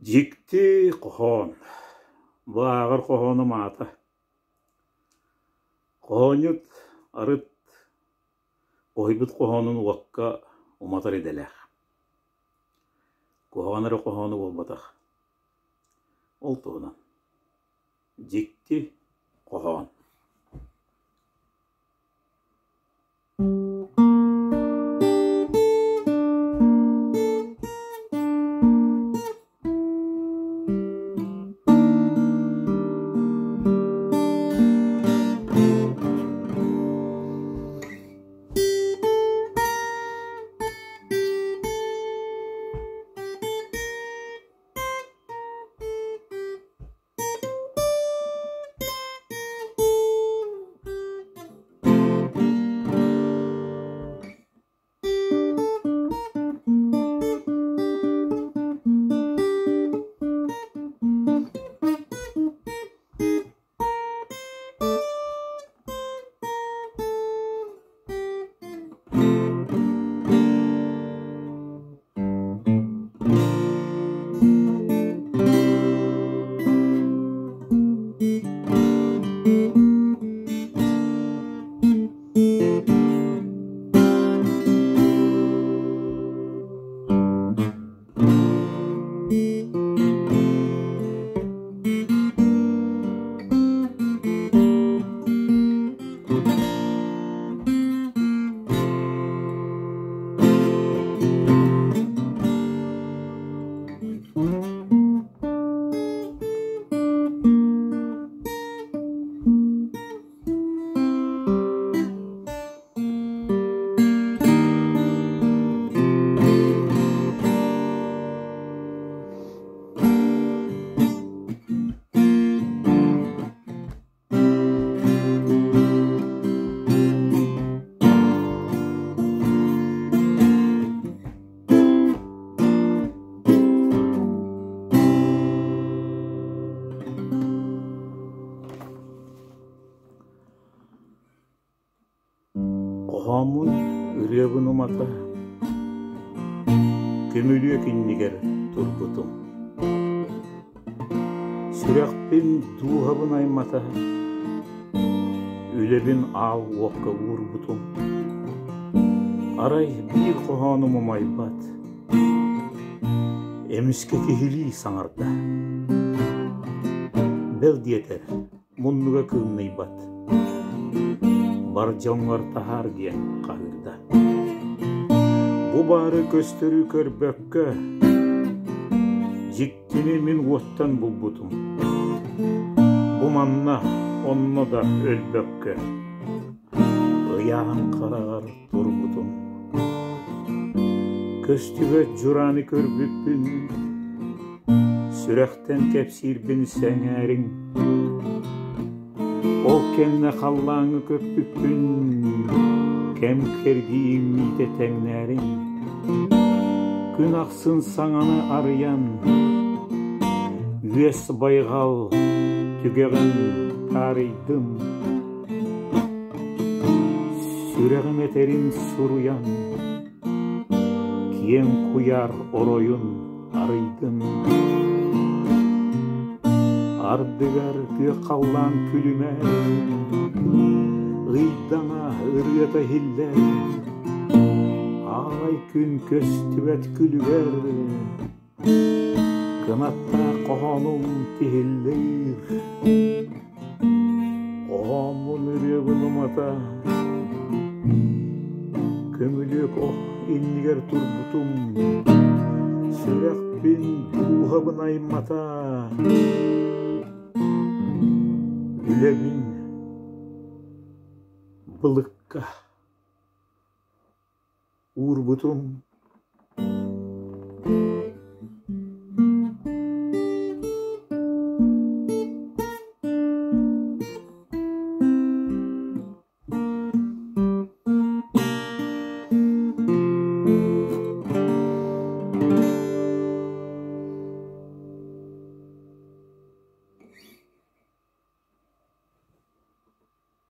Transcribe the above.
Дьикти хоһоон. Бу ааҕар хоһоонум аата. Хоһоонньут арыт хоһуйбут хоһоонун уокка уматар идэлээх. Куһаҕан эрэ хоһоону буолбатах. Ол туһунан. Дьикти хоһоон. Хоһооммун ырыабын умата, көмүлүөк иннигэр турбутум. Сүрэхпин, дууһабын аймата, үлэбин аал уокка уурбутум. Арай биир хоһоонум умайбат, эмискэ киһилии саҥарда. Бэл диэтэр, муннуга кыымныйбат, бар дьоҥҥор таһаар диэн хаһыырда. Бу баары көстөрү көрбөккө, дьиктини мин уоттан булбутум. Бу манна, онно да өлбөккө, ыйааһын хараҕар турбутум. Көстүбэт дьурааны көрбүппүн, сүрэхтэн кэпсиирбин сэҥээриҥ. Ол кэннэ халлааҥҥа көппүппүн, кэм кэргиим миитэ тэҥнээриҥ. Күн ахсын саҥаны арыйан, үөс байҕал түгэҕин таарыйдым. Сүрэҕим этэрин суруйан, киэҥ куйаар оройун арыйдым. Ардыгар күөх халлаан күлүмэ, ыйдаҥа ырыата иһиллэр, аалай күн көстүбэт күлүгэр Кынаттаах хоһоонум тиһиллиир, хоһооммун ырыабын умата, көмүлүөк ох иннигэр турбутум, сүрэхпин дууһабын аймата, үлэбин былыкка уурбутум.